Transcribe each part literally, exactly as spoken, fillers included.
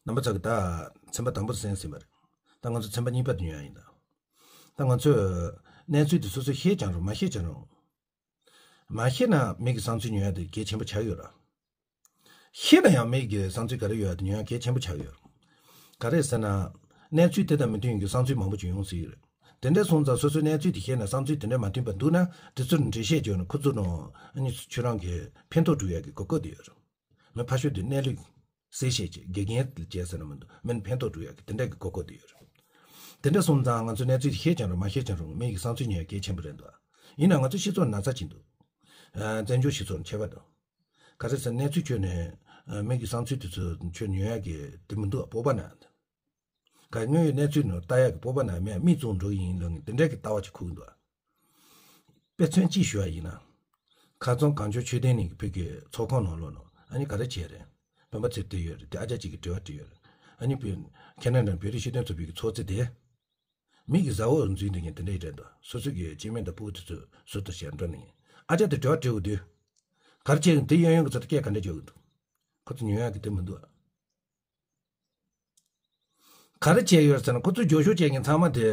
རྣམ་པ་ཚོ་གི་ད་ཚན་པ་དང་པོ་གསན་ཟིན་པ་རེད། ད་ང་ཚོ་ཚན་པ་གཉིས་པ་དེ་ཉོ་ཡ་ཡིན་ད། ད་ང་ཚོས་གནས་ཚུལ་དེ་སོ་སོས་ཤེས་ཀྱང་རུང་མ་ཤེས་ཀྱང་རུང་། མ་ཤེས་ན་མི་གི་བསམ་ཚུལ་ཉོ་ཡ་དེ་གལ་ཆེན་པོ་ཆགས་ཡོད་ར། ཤེས་ན་ཡང་མི་གི་བསམ་ཚུལ་ག་རེ་ཡོད་ཡ་དེ་ཉོ་ཡ་གལ་ཆེན་པོ་ཆགས་ཡོད་ར། ག་རེ་ཟེར་ན། གནས་ཚུལ་དེ་དང་མི་མཐུན་གྱི་བསམ་ཚུལ་མང་པོ་ཅིག་ཡོང་སྲིད་ཀྱི་རེད། དེ་འདྲ་སོང་ཙང་སོ་སོའི་གནས་ཚུལ་དེ་ཤེས་ན་བསམ་ཚུལ་དེ་འདྲ་མ་མཐུན་པ་འདུག་ན་དེ་ཚོར་འགྲེལ་བཤད་བརྗོད་ན་ཁོ་ཚོ་ནང་ཨ་ནི་ཁྱོད་རང་གི་ཕན་ཐོགས་སྒྲུབ་ཡ་གི་གོ་སྐབས་དེ་ཡོད་རེད། མི་ཕར་ཞོག་དེ་གནས་ལུགས་གསལ་བཤད་ཀྱི་དགེ་རྒན་བྱས་ཟེར་ན་མི་འདུག་མི་ཕན་ཐོགས་སྒྲུབ་ཡག་གི་དེ་འདྲ་གི་གོ་སྐབས་དེ་ཡོད་རེད། དེ་འདྲ་སོང་ཙང་ང་ཚོ་གནས་ཚུལ་ཤེས་ཀྱང་རུང་མ་ཤེས་ཀྱང་རུང་མི་གི་བསམ་ཚུལ་ཉན་ཡག་གལ་ཆེན་པོ་རེད་འདུག་ཡིན་ན་ང་ཚོ་སྤྱི་ཚོགས་ན་ཚ་ཅིག་འདུག་ཨ། བཙན་བྱོལ་སྤྱི་ཚོགས་ནང་ཁྱད་པར་འདུག་ག་རེ་ཟེར་གནས་ཚུལ་ཁྱོན་ནས་ཨ། མི་གི་བསམ་ཚུལ་དེ་ཚོ་ཁྱོན་ཉོ་ཡག་གི་དེ་མི་འདུག་སྤོབས་པ་ན། ག་དངོས་ཡོད་གནས་ཚུལ་ནང་ལྟ་ཡག་གི་སྤོབས་པ་ན་མེད་མི་བཙོང་འགྲོ་གི་ཡིན་ལབ་ནས་དེ་འདྲ་གི་ལྟ་བ་ཅིག་ཁུག་གི་འདུག་དཔེ་མཚོན་གཅིག་ཞུ་བ་ཡིན་ན། ཁ་རྩང་གངས་ལྗོངས་ཆོས་ལྡན་གླིང་གི་བོད་ཀྱི་ཚོགས་ཁང་ནང་ལོགས་ནང་ཨ་ནི་ག་རེ་བྱས་རེད། སྤེན་པ་ཚེ་བརྟན་ཡོད་རེད་དེ་ཨ་ཅག་ཅིག་གིས་དྲི་བ་དྲིས་ཡོད་རེད། ཨ་ནི་བོད་ཁེ་ན་ཌ་བོད་རིགས་སྤྱི་མཐུན་ཚོགས་པའི་གི་ཚོགས་གཙོ་དེ། མི་གི་བཟའ་འོག་འཛུལ་འདི་ངས་དེ་འདྲ་ཡི་རེད་འདུག་སོ་སོ་གི་སྐྱེ་དམན་དང་ཕྲུ་གུ་དེ་ཚོ་ཟུར་དུ་བྱས་འགྲོ་ནི་ཡིན། ཨ་ཅག་དེ་དྲི་བ་དྲི་འོ་དུས། ག་རེ་བྱས་ཡོད་དེ་གཡས་གཡོན་གི་ཚོ་དེ་སྐད་ག་འདྲ་བརྗོད་གི་འདུག་ཁོ་ཚོ་ཉོ་ཡག་གི་དེ་མི་འདུག་ག་རེ་བྱས་ཡོད་ཟེར་ན་ཁོ་ཚོས་རྒྱབ་སྐྱོར་བྱེད་མཁན་ཚང་མ་དེ།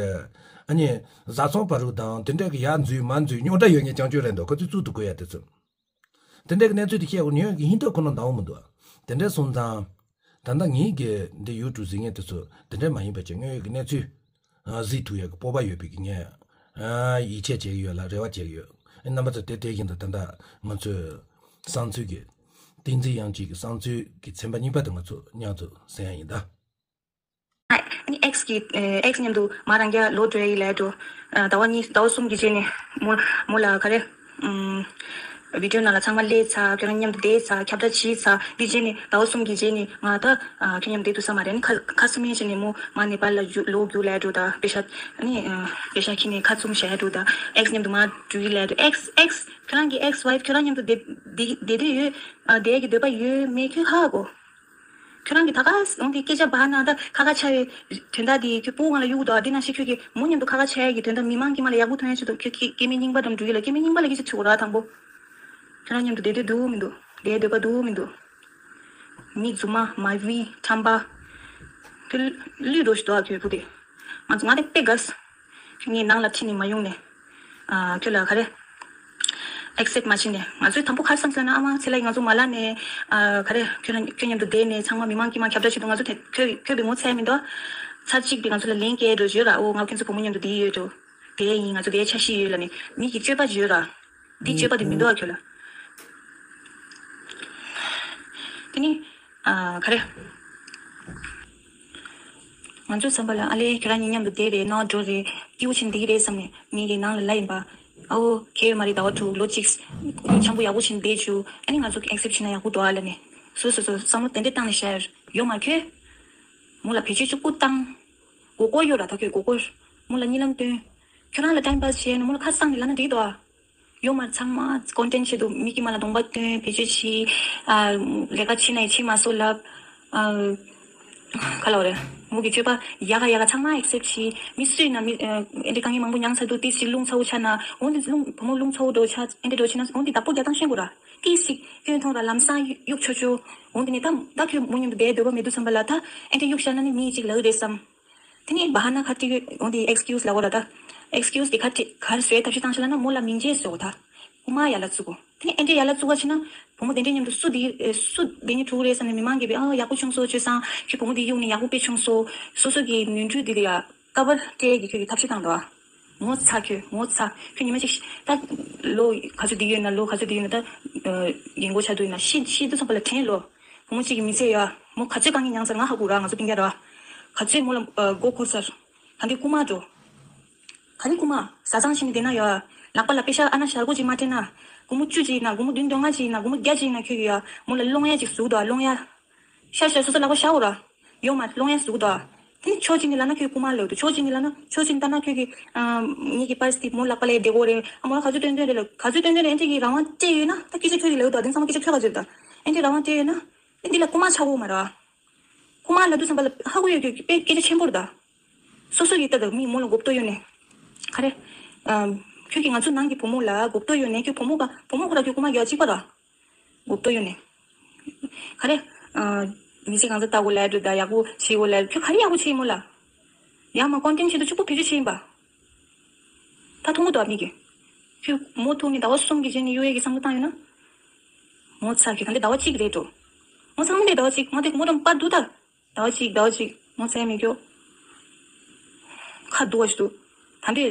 ཨ་ནི། བཟའ་ཚང་བར་དུ་དང་དེ་འདྲ་གི་ཡར་འཛུལ་མར་འཛུལ་རྙོག་དྲ་ཡོད་མཁན་རྐྱང་རྐྱང་རེད་འདུག་ཁོ་ཚོས་གཙུག་ཏུ་བཀུར་ཡ་དེ་ཚོ། དེ་འདྲ་གི་གནས་ཚུལ་དེ་བཤད་དགོས་ཉོན་གི་ཧིན་ཐོ་ཁོ་ན་འདང་བོ་མི་འདུག་དེ་འདྲ་སོང་ཙང་། ད་ལྟ་ངེད་ཀྱི་འདི་ཡུ་ཊུབ་གཟིགས་མཁན་དེ་ཚོ་དེ་འདྲ་མ་ཡིན་པ་བྱས་དངོས་ཡོད་ཀྱི་གནས་ཚུལ། གཟིགས་ཐུབ་ཡག་གི་སྤོབས་པ་ཡོད་པའི་གི་ངས། ཡིད་ཆེས་བྱེད་ཀྱི་ཡོད་ལ་རེ་བ་བྱེད་ཀྱི་ཡོད། རྣམ་པ་ཚོ་དེ་དེ་བཞིན་དུ་ད་ལྟ་ང་ཚོའི་བསམ་ཚུལ་གྱི། བསྟན་འཛིན་དབྱངས་སྐྱིད་ཀྱི་བསམ་ཚུལ་གྱི་ཚན་པ་གཉིས་པ་དེ་ང་ཚོ་མཉམ་དུ་གསན་ཡ་ཡིན་ད། ཨ་ནི་ཨེགས་ཀྱི་ཨེགས་མཉམ་དུ་མ་རང་རྒྱ་ལོ་འགྲོ་ཡི་ལས་འགྲོ། ཟླ་བ་གཉིས་ཟླ་བ་གསུམ་གྱི་རྗེས་ནས་མོ་མོ་ལ་ག་རེ། ཨུམ། བི་ཌིའོ་ནང་ལ་ཚང་མ་སླེབས་ཚར་ཁྱོད་རང་མཉམ་དུ་བསྡད་ཚར་ཁྱབ་བསྒྲགས་བྱས་ཚར་འདི་རྗེས་ནས་ཟླ་བ་གསུམ་གྱི་རྗེས་ནས་ང་ད་ཁྱོད་མཉམ་བསྡད་ཐུབ་ས་མ་རེད། ཨ་ནི་ཁ་ཁ་སུམ་ཡས་བྱས་ནས་མོ་མ་ནེ་པཱལ་ལ་རྒྱུ་ལོག་རྒྱུགས་ལས་འགྲོ་ད་པེ་ཤ་ཨ་ནི་པེ་ཤ་ཁྱེར་ནས་ཁ་བཙུམ་བྱས་འགྲོ་ད་ཨེགས་མཉམ་དུ་མ་འགྲོ་ཡི་ལས་འགྲོ་ཨེགས་ཨེགས་ཁྱོད་རང་གི་ཨེགས་ཝའིཕ་ཁྱོད་རང་མཉམ་དུ་བསྡད་བསྡད་བསྡད་ཡོད་བསྡད་ཀྱི་འདོད་པ་ཡོད་མེད་ཁྱོད་ཧ་གོ་ཁྱོད་རང་གི་ད་ག་འོང་དེ་སྐད་ཆ་བ་ན་ད་ཁ་ཁ་ཆ་བའི་དོན་དག་དེ་ཁྱོད་སྤུ་གུ་ང་ལ་གཡུག་འདུག་ཨ་དེ་ན་ཤི་ཁྱོད་ཀྱི་མོ་མཉམ་དུ་ཁ་ཁ་ཆ་ཡ་གི་དོན་དག་མི་མང་གི་མ་ལ་ཡག་པོ་ཐོན་ཡ་ཆེད་དུ་ཁྱོད་ཀྱི་སྐྱེ་དམན་རྙིང་པ་དང་འགྲུལ་ཡོད་ལ་སྐྱེ་དམན་རྙིང་པ་ལ་སྐད་ཆ་ཆུ་ར་དང་པོ། ཁྱོད་རང་མཉམ་དུ་བསྡད་འདོད་འདུག་མི་འདུག་བསྡད་འདོད་པ་འདུག་མི་འདུག་མི་རྫུན་མ་མ་བི་ཁྲམ་པ། ཁྱོད་ལུས་འགྲོ་ཞིག་འདུག་ཨ་ཁྱོད་བུ་དེ། ང་ཚོ་ང་དེ་དཔེ་དགའ། ངས་ནང་ལ་ཁྲིད་ནས་མ་ཡོང་ནས། ཨ་ཁྱོད་ལ་ག་རེ། ཨེག་སེབ་མ་བྱས་ནས་ང་ཚོས་དང་པོ་ཁར་བསམ་ཚོད་ན་ཨ་མ་ཚེ་ལ་ཡིས་ང་ཚོ་མ་ལབ་ནས། ཨ་ག་རེ་ཁྱོད་ལ་ཁྱོད་མཉམ་དུ་བསྡད་ནས་ཚང་མ་མི་མང་དཀྱིལ་མ་ཁྱབ་བསྒྲགས་བྱེད་དུས་ང་ཚོ་དེ་ཁྱོད་ཁྱོད་པའི་ངོ་ཚ་མི་འདུག་ཚར་གཅིག་དེ་ང་ཚོ་ལ་ལན་སྐྱེལ་འགྲོ་བརྗོད་ར་ཨོ་ང་ཁྱོད་ཚོ་བུ་མོ་མཉམ་དུ་བསྡད་ཡོད་འགྲོ། བསྡད་ཡིན་ང་ཚོ་བསྡད་འཆར་གཞི་ཡོད་ལབ་ནས་མི་གི་སྤྱོད་པ་བརྗོད་ར། འདི་སྤྱོད་པ་དེ་མི་འདུག་ཨ་ཁྱོད་ལ། དེ་ནི། ཨ་ག་རེ། ང་ཚོའི་བསམ་པ་ལ་ཨ་ལས་ཁྱོད་རང་གཉིས་མཉམ་དུ་བསྡད་རེད་ནོར་འགྲོ་རེད་སྐྱིད་པོ་ཕྱིན་འདི་རེད་བསམ་ནས་མི་གི་ནང་ལ་ལབ་ཡིན་པ། ཨ་འོ་ཁྱེད་ཡོད་མ་རེད་ཟླ་བ་དྲུག་ལོ་གཅིག་འཆམ་པོ་ཡག་པོ་ཕྱིན་བསྡད་བཅུག་ཨ་ནི་ང་ཚོ་ཨེག་སེབ་བྱེད་ན་ཡག་པོ་འདུག་ཨ་ལབ་ནས་སོ་སོ་སོ་བསམ་བློ་དེ་འདྲས་བཏང་ནས་བཤད་ཡོད་མ་ཁྱོད། མོ་ལ་བེད་སྤྱོད་གཅིག་པུ་བཏང་། མགོ་སྐོར་ཡོད་ར་ད་ཁྱོད་མགོ་སྐོར། མོ་ལ་གཉིད་ལམ་སྟོན། ཁྱོད་རང་ལ་ཊའིམ་པཱས་བྱས་ན་མོ་ལ་ཁ་གསང་ནས་ལབ་ན་འགྲིག་འདུག་ཨ། ཡོད་མ་རེད་ཚང་མ་ཀོན་ཊེན་ཊི་ཆེད་དུ་མི་གི་མ་ལ་གདོང་པ་སྟོན་བེད་སྤྱོད་བྱེད། ཨ་ལས་ཀ་བྱེད་ན་ཡང་བྱེད་མ་སོང་ལབ། ཨ་ག་ལབ་རེད། མོ་གི་སྤྱོད་པ་ཡག་ག་ཡག་ག་ཚང་མ་ཨེག་སེབ་བྱེད། མི་སུ་ཡིན་ན་མི་ཨ་ཨེ་འདྲ་དཀའ་ངལ་མང་པོ་མྱངས་ཚར་འདུག་ཏིས་ཅིག་རླུང་ཚ་བོ་ཆགས་ན་འོ་འདི་རླུང་བུ་མོ་རླུང་ཚ་བོ་འགྲོ་ཆགས་ཨེ་འདྲ་འགྲོ་ཕྱིན་ན་འོ་འདི་བདག་པོ་རྒྱག་སྟངས་ཤེས་དགོས་ར། ཏིས་ཅིག་སྐྱོན་མཐོང་ར་ལམ་སང་གཡུག་ཆོག་ཆོག་འོ་འདི་ནི་ད་ད་ཁྱོད་མོ་མཉམ་དུ་བསྡད་འདོད་པ་མེད་དུས་ཙམ་པ་ལ་ད་ཨེ་འདྲ་གཡུག་བཞག་ན་ནི་མི་གཅིག་ལབ་རེད་བསམ། དེ་ནས་བ་ཧ་ན་ཁ་ཏི་འོ་འདི་ཨེགས་ཀིའུ་སི་ལབ་དགོས་ར་ད། ཨེགས་ཀིའུ་སི་དེ་ཁ་ཏི་ག་རེ་བཟོས་ཐབས་ཤེས་བཏང་ཤེས་ལབ་ན་མོ་ལ་མིང་རྗེས་བཟོ་དགོས་ད། རྐུ་མ་ཡ་ལ་བཙུགས་དགོས། དེ་ནས་ཨེ་འདྲས་ཡ་ལ་བཙུགས་པ་བྱས་ན་བུ་མོ་དེ་འདྲས་མཉམ་དུ་སུ་དེ་སུ་དེ་ནས་གྲུག་རེད་བསམ་ནས་མི་མང་གིས་བས་ཨ་ཡག་པོ་བྱུང་སོང་ཁྱོད་སང་ཁྱོད་བུ་མོ་དེ་གཡུགས་ནས་ཡག་པོ་དཔེ་བྱུང་སོང་སོ་སོ་གི་ནོར་འཁྲུལ་དེ་ལ་ཡ་ཀ་བར་སྤྲད་ཀྱི་ཁྱོད་ཀྱི་ཐབས་ཤེས་བཏང་འདུག་ཨ། ངོ་ཚ་ཁྱོད་ངོ་ཚ་ཁྱོད་ཉི་མ་གཅིག་ད་ལོ་ག་ཚོད་དེ་ཡོད་ན་ལོ་ག་ཚོད་དེ་ཡོད་ན་ད་རྒན་གོག་ཆགས་འདུག་ཡིན་ན་ཤི་ཤི་དུས་ཙམ་པ་ལ་དྲན་ལོ། བུ་མོ་གཅིག་གི་མི་ཚེ་ཡ། མོ་ག་ཚོད་དཀའ་ངལ་མྱངས་ཚར་ང་ཧ་གོ་ར་ང་ཚོ་སྤུན་ཀྱག་ར། ག་ཚོད་མོ་ལ་མགོ་འཁོར་ཚར། ད་འདི་རྐུ་མ་འགྲོ། ག་རེ་རྐུ་མ་བཟའ་ཚང་བྱས་ནས་བསྡད་ན་ཡ། ལག་པ་ལ་པེ་ཤ་ཨ་ན་ཞར་གོ་ཅིག་མ་སྤྲད་ན། སྒོར་མོ་བཅུ་ཅིག་ཡིན་ན་སྒོར་མོ་བདུན་བདུན་ལྔ་ཅིག་ཡིན་ན་སྒོར་མོ་བརྒྱ་ཅིག་ཡིན་ན་ཁྱོད་ཀྱི་ཡ། མོ་ལ་སློང་ཡ་ཅིག་ཟུག་དོ་སློང་ཡ། ཤ་ཤ་སོ་སོ་ལག་པ་ཤ་འོ་ར། ཡོང་མ་སློང་ཡ་ཟུག་དོ། དེ་ནི་ཕྱོགས་གཅིག་ནས་ལབ་ན་ཁྱོད་རྐུ་མ་ལབ་འདུག་ཕྱོགས་གཅིག་ནས་ལབ་ན་ཕྱོགས་གཅིག་ལྟ་ན་ཁྱོད་ཀྱི། ངེད་ཀྱི་པར་སི་དེ་མོ་ལག་པ་ལ་བསྡད་དགོས་རེད་ཨ་མོ་ལ་ག་ཚོད་སྟོན་སྟོན་རེད་ལ་ག་ཚོད་སྟོན་སྟོན་རེད་ཨེ་འདྲ་གི་རང་དབང་སྤྲད་ཡོད་ན་ད་སྐད་ཆ་ཁྱོད་ཀྱི་ལབ་འདུག་དེང་སང་མ་སྐད་ཆ་ཁྱོད་ག་ཚོད་ད། ཨེ་འདྲ་རང་དབང་སྤྲད་ཡོད་ན། ཨེ་འདི་ལ་རྐུ་མ་ཆགས་དགོས་མ་རེད། རྐུ་མ་ལབ་དུས་ཙམ་པ་ལ་ཧ་གོ་ཡོད་ཀྱི་དཔེ་སྐད་ཆ་ཆེན་པོ་རེད་ད། སོ་སོ་ཡིས་ལྟ་དང་མི་མོ་ལ་མགོ་བཏོག་ཡོད་ནས། ག་རེ། ཁྱོད་ཀྱིས་ང་ཚོ་ནང་གི་བུ་མོ་ལ་མགོ་བཏོག་ཡོད་ནས་ཁྱོད་བུ་མོ་ག་བུ་མོ་ཁོ་ར་ཁྱོད་རྐུ་མ་རྒྱག་གཅིག་པ་ར། མགོ་བཏོག་ཡོད་ནས། ག་རེ། མི་ཚེ་གང་ཚ་ལྟ་དགོས་ལབ་འགྲོ་ད། ཡག་པོ་བྱེད་དགོས་ལབ། ཁྱོད་ག་རེ་ཡག་པོ་བྱེད་མོ་ལ། ཡང་མ་ཀོན་ཊེན་ཊི་བྱེད་དུ་གཅིག་པོ་བེད་སྤྱོད་བྱེད་ཡིན་པ། ད་མཐོང་གི་འདུག་ཨ་མི་གི། ཁྱོད་མོ་ཐུག་ནས་ཟླ་བ་གསུམ་གྱི་རྗེས་ནས་གཡོལ་ཡས་ཀྱི་བསམ་བློ་བཏང་ཡོད་ན། ངོ་ཚ་གི། ད་འདི་ཟླ་བ་གཅིག་རེད་འགྲོ། ངོ་ཚ་མ་འདི་ཟླ་བ་གཅིག་མ་འདི་མོ་རང་པར་འདུག་ད། ཟླ་བ་གཅིག་ཟླ་བ་གཅིག་ངོ་ཚ་མི་སྐྱོ། ཁ་སྡུག་བ་ཞིག་འདུག་ད་འདི་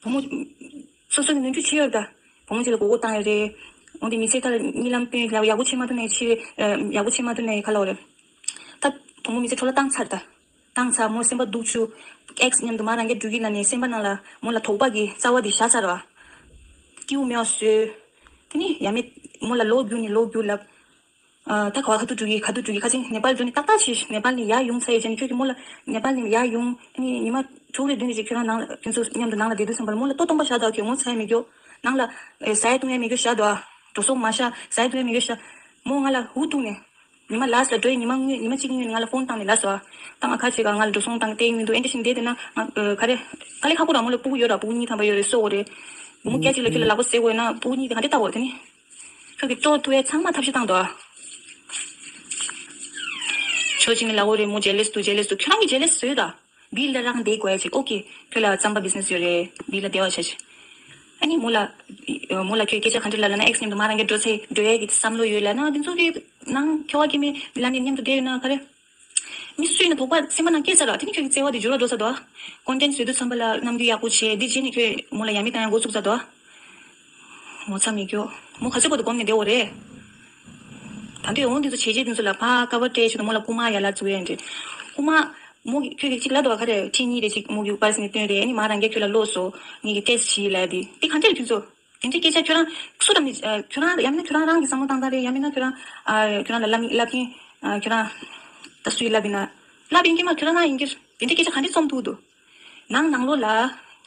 བུ་མོ་སོ་སོ་གི་ནོར་འཁྲུལ་བྱས་ཡོད་ད། བུ་མོ་གཅིག་ལ་མགོ་སྐོར་བཏང་ཡོད་རེད། འོན་ཏེ་མི་ཚེ་ཐར་གཉིད་ལམ་སྟོན་ལ་ཡག་པོ་བྱེད་མ་ཐུབ་ནས་ཕྱི་རེད། ཡག་པོ་བྱེད་མ་ཐུབ་ནས་ཁ་ལོ་རེད། ད་བུ་མོ་མི་ཚེ་འཕྲོ་བརླག་བཏང་ཚར་ད། བཏང་ཚར། མོ་སེམས་པ་སྡུག་བཅུག་ཨེག་སི་མཉམ་དུ་མ་རང་གི་འགྲུལ་གྱི་ལ་ནས་སེམས་པ་ནང་ལ་མོ་ལ་དོགས་པ་གི་རྩ་བ་དེ་བཞག་ཚར་བ། སྐྱིའུ་མེད་པ་བཟོས། དེ་ནི་ཡ་མེད་མོ་ལ་ལོ་རྒྱུས་ནས་ལོ་རྒྱུས་ལབ། ཨ་ད་ག་བ་ག་དུ་འགྲོ་གི་ག་དུ་འགྲོ་གི་ཁ་ཅིག་ནེ་པཱལ་འགྲོ་ནི་ཏག་ཏག་བྱས། ནེ་པཱལ་ནས་ཡར་ཡོང་ཚར་ཡོད་ཅན་ཁྱོད་ཀྱི་མོ་ལ་ནེ་པཱལ་ནས་ཡར་ཡོང་ཨ་ནི་ཉི་མ་དྲུག་རེ་བདུན་རེ་ཅིག་ཁྱོད་རང་ནང་ལ་ཁྱོད་ཚོ་མཉམ་དུ་ནང་ལ་བསྡད་དུས་ཙམ་པ་ལ་མོ་ལ་ལྟོ་སྟོང་པ་བཞག་དང་ཁྱོད་ངོ་ཚ་ཡ་མི་སྐྱོ། ནང་ལ་ཨེ་ཟ་ཡ་བཏུང་ཡ་མི་སྐྱོ་བཞག་དང་། འགྲོ་སོང་མ་བཞག་ཟ་ཡ་བཏུང་ཡ་མི་སྐྱོ་བཞག་མོ་ང་ལ་ཧུ་བཏུང་ནས། ཉི་མ་ལ་སི་ཊི་ལ་འགྲོ་ཡི་ཉི་མ་དངུལ་ཉི་མ་གཅིག་གཉིས་ཡོད་ནས་ང་ལ་ཕོན་བཏང་ནས་ལབ་སོང་། ད་ང་ཁ་ཅིག་ག་ང་ལ་འགྲོ་སོང་བཏང་སྟེར་མི་འདུག་ཨེ་འདྲ་ཞིག་བསྡད་དེ་ན་ང་ཨ་ག་རེ་དཀའ་ལས་ཁག་པོ་ར། མོ་ལ་སྤུ་གུ་ཡོད་ར། སྤུ་གུ་གཉིས་ཐམ་པ་ཡོད་རེད། སོ་གོ་རེད། བུ་མོ་སྐྱ་གཅིག་ལ་ཁྱོད་ལ་ལག་པ་ཟེར་དགོས་ན་སྤུ་གུ་གཉིས་དེ་ག་འདྲ་ལྟ་བ་དེ་ནི། ཁྱོད་ཀྱི་སྤྲོ་ཐུབ་ཡ་ཚང་མ་ཐབས་ཤེས་བཏང་འདུག་ཨ། ཕྱོགས་གཅིག་ནས་ལབ་དགོས་རེད། མོ་ཇེ་ལེ་སི་འདུག་ཇེ་ལེ་སི་འདུག་ཁྱོད་རང་གི་ཇེ་ལེ་སི་བཟོས་ད། བིལ་ལ་རང་བསྡད་དགོས་ཡ་ཅིག་ཨོ་ཁེ། ཁྱོད་ལ་རྩམ་པ་བི་ཛི་ནེ་སི་ཡོད་རེད། བིལ་ལ་བསྡད་པ་བྱ་ཅིག་ཨ་ནི་མོ་ལ། མོ་ལ་ཁྱོད་སྐད་ཆ་ག་འདྲ་ལབ་ལབ་ན་ཨེག་སི་མཉམ་དུ་མ་རང་གི་འགྲོ་ཚེ་འགྲོ་ཡ་གི་བསམ་བློ་ཡོད་ལབ་ན་དེ་ཚོ་གི་ནང་ཁྱོ་བ་སྐྱེ་མེད་ལ་ནི་མཉམ་དུ་བསྡད་ཡོད་ན་ག་རེ། མི་སུ་ཡིན་ན་དོགས་པ་སེམས་པ་ནང་སྐྱེས་ཚར་ར། དེ་ནི་ཁྱོད་ཀྱི་བརྩེ་བ་དེ་འགྱུར་བ་འགྲོ་ཚར་དོ། ཀོན་ཊེན་ཊི་བཟོས་དུས་ཙམ་པ་ལ་རྣམ་འགྱུར་ཡག་པོ་བྱས་འདི་བྱས་ནས་ཁྱོད་མོ་ལ་ཡ་མི་བཏང་ཡ་འགོ་བཙུགས་ཚར་དོ། ངོ་ཚ་མི་སྐྱོ། མོ་ག་ཚོད་བར་དུ་གོམས་ནས་བསྡད་ཡོད་རེད། ད་འདོད་འོང་འདི་ཚོ་བྱས་རྗེས་འདི་ཚོ་ལ་ཕ་ཀ་བར་སྤྲད་ཆེད་དུ་མོ་ལ་རྐུ་མ་ཡ་ལ་བཙུགས་ཡ་འདྲི། རྐུ་མ། མོ་གི་ཁྱོད་ཀྱིས་གཅིག་ལབ་དོ་ག་རེ་ཁྲིད་གཉིས་རེ་གཅིག་མོ་གི་པར་སི་ནས་བཏོན་རེད། ཨ་ནི་མ་རང་རྒྱལ་ཁྱོད་ལ་ལོག་སོ། ངེད་ཀྱི་ཊེ་སི་ཊི་བྱེད་ལབ་དེ་དེ་ག་འདྲ་རེད་ཁྱོད་ཚོ། དེ་འདྲའི་སྐད་ཆ་ཁྱོད་རང་སུ་དང་མི་ཁྱོད་རང་ཡང་མིན་ན་ཁྱོད་རང་རང་གི་བསམ་བློ་བཏང་སྟངས་རེད། ཡང་མིན་ན་ཁྱོད་རང་ཁྱོད་རང་ལ་ལབ་ལབ་མཁན་ཁྱོད་རང་ད་སུས་ལབ་ཡིན་ན་ལབ་ཡིན་གྱི་མ་ཁྱོད་རང་རང་ཡིན་གྱི། དེ་འདྲའི་སྐད་ཆ་ག་འདྲ་རྩོམ་ཐུབ་འདུག་ནང་ནང་ལོགས་ལ་